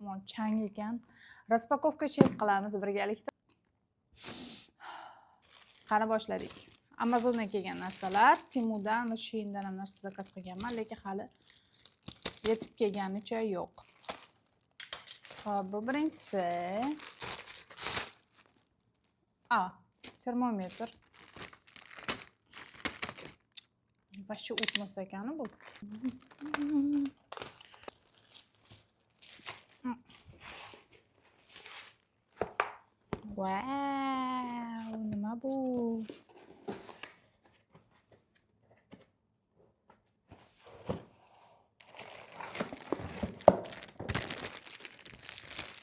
Yomon chang ekan. Распаковка чек qilamiz birgalikda. Qani, boshladik. Amazondan kelgan narsalar, Temudan va Sheindan ham narsa zakaz qilganman, lekin hali yetib kelganicha yo'q. Xo'p, bu birinchisi. A, termometr. Вообще o'tmas ekan bu. Vau, nima bu?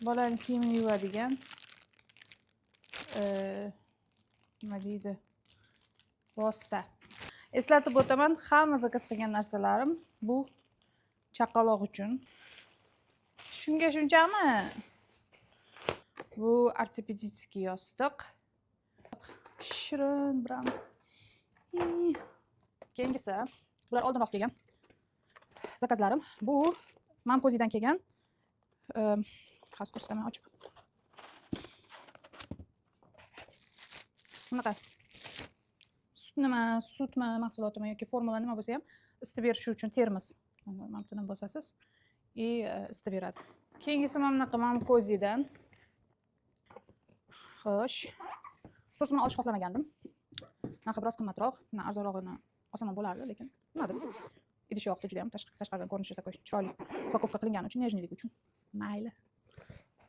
Bolani kiyimini yuvadigan nima deydi? Vosita. Eslatib o'taman, hamma zakaz qilgan narsalarim bu chaqaloq uchun. Shunga shunchami? Bu ортопедический yostiq. Shirin biram. Keyingisi, bular oldinroq kelgan zakazlarim. Bu Mamkozidan kelgan. Hozir ko'rsataman ochib. Bunaqa sutnimi, sutmi, mahsulotimi yoki formula nima bo'lsa ham isitib berishi uchun termos. Mana buni bosasiz и isitib beradi. Keyingisi mana bunaqa Mamkozidan. Xo'sh. To'g'risi, buni olishni xohlamagandim. Narxi biroz qimmatroq. Bundan arzonrog'ini olsam ham bo'lardi, lekin nimadir idishi yoqdi juda ham, tashqaridan ko'rinishi такой chiroyli упаковка qilingani uchun, нежный ligi uchun mayli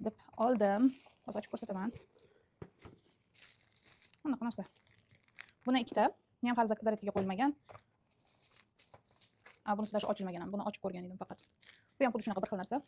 deb oldim. Hozir ochib ko'rsataman. Bunaqa narsa. Buni ikkita. Buni ham hali zaryadkaga qo'yilmagan. A, bunisi даже ochilmagan ham. Buni ochib ko'rgan edim faqat. Bu ham xuddi shunaqa bir xil narsa.